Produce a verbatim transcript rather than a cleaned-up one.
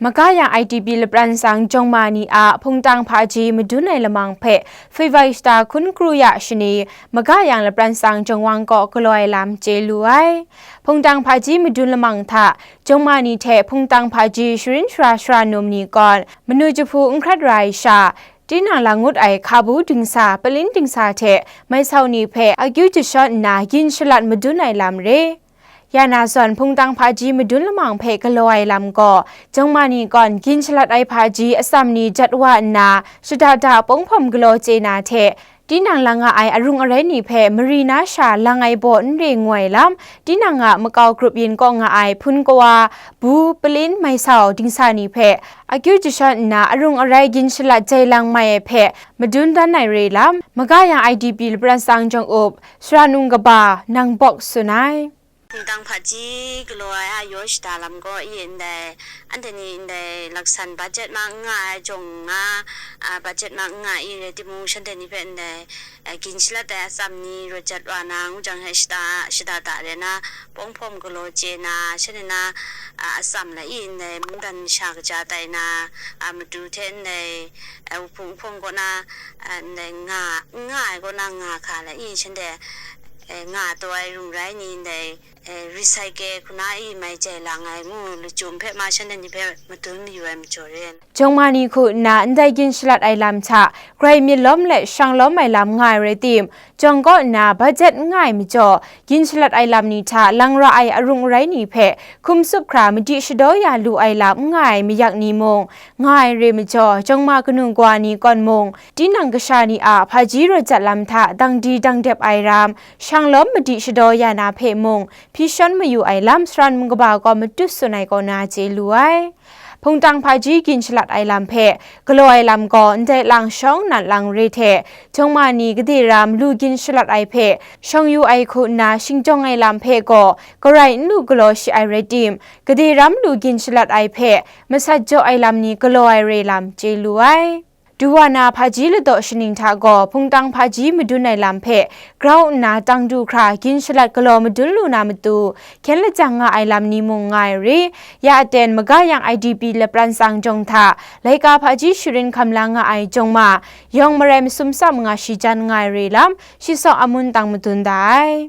Magayang I D P lapran tsang jawng ma ni a hpungtang hpaji madun ai lamang hpe February shata hkun kru ya shani, Magayang lapran tsang jawng wang kaw galaw ai lam chye lu ai. Hpungtang hpaji madun lamang hta jawng ma ni hte hpungtang hpaji sharin shara shara num ni kawn manu jahpu n hkrat ra ai sha, tinang lang ngut ai hkabu dingsa, palin dingsa hte mai sau ni hpe akyu jashawn nna gin shalat madun ai lam re. Ya na zawn, hpungtang hpaji madun lamang hpe galaw ai lam gaw, jawng ma ni kawn gin shalat ai hpaji atsam ni jat wa nna, shada da pawng hpawm galaw chye na hte, tinang lang nga ai arung arai ni hpe mari na sha lang ai baw n re ngu ai lam, tinang a makau grup yin kaw nga ai hpun kawa, bu, palin, mai sau, dingsa ni hpe akyu jashawn nna arung arai gin shalat jai lang mai ai hpe madun dan ai re lam, Magayang I D P lapran tsang jawng up, Sara Nung Kaba, Nang Bawk tsun ai. Hpungtang hpaji galaw ai a yaw shada lam gaw i ndai, anhte ni ndai laksan budget ma n nga ai jawng nga, a, budget ma n nga i rai timung, shanhte ni hpe ndai, a, gin shalat ai atsam ni rawt jat wa na, ngu jang hte shada, shada da re na, pawng hpawm galaw chye na, shanhte na, a, atsam la i ndai, mungdan masha kaja tai na, a, matu hte ndai, a, wuhpung wuhpawng kaw na, a, ndai nga, n nga ai kaw na nga hka la i, shanhte, e, nga taw ai rung rai ni ndai, e, recycle hku na i mai jai lang ai ngu lachyum hpe ma shanhte ni hpe madun mayu ai majaw re. Jawng ma ni hku nna ndai gin shalat ai lam hta grai myit lawm let shang lawm ai lam nga ai rai tim, jawng kaw nna budget n nga ai majaw, gin shalat ai lam ni hta lang ra ai arung arai ni hpe hkum tsup hkra madi shadaw ya lu ai lam n nga ai mayak ni mung, nga ai re majaw, jawng ma kanu kawa ni kawn mung, tinang kasha ni a hpaji rawt jat lam hta dang di dang dep ai ram, shang lawm madi shadaw ya na hpe mung, hpyi shawn mayu ai lam Sara Nung Kaba gaw matut tsun ai kaw na chye lu ai. Hpungtang hpaji gin shalat ai lam hpe galaw ai lam gaw, ndai lang shawng nat lang re hte, jawng ma ni gade ram lu gin shalat ai hpe shawng yu ai hku nna shingjawng ai lam hpe gaw, garai n lu galaw shi ai rai tim, gade ram lu gin shalat ai hpe masat jaw ai lam ni galaw ai re lam chye lu ai. Duwa na hpaji ladaw shaning hta gaw, hpungtang hpaji madun ai lam hpe grau nna tang du hkra gin shalat galaw madun lu na matu, hkyen lajang nga ai lam ni mung nga ai re. Ya aten, Magayang I D P lapran tsang jawng hta, laika hpaji sharin hkam la nga ai jawng ma, yawng marai masum tsawm nga shi jan nga ai re lam, shi saw amun tang madun da ai.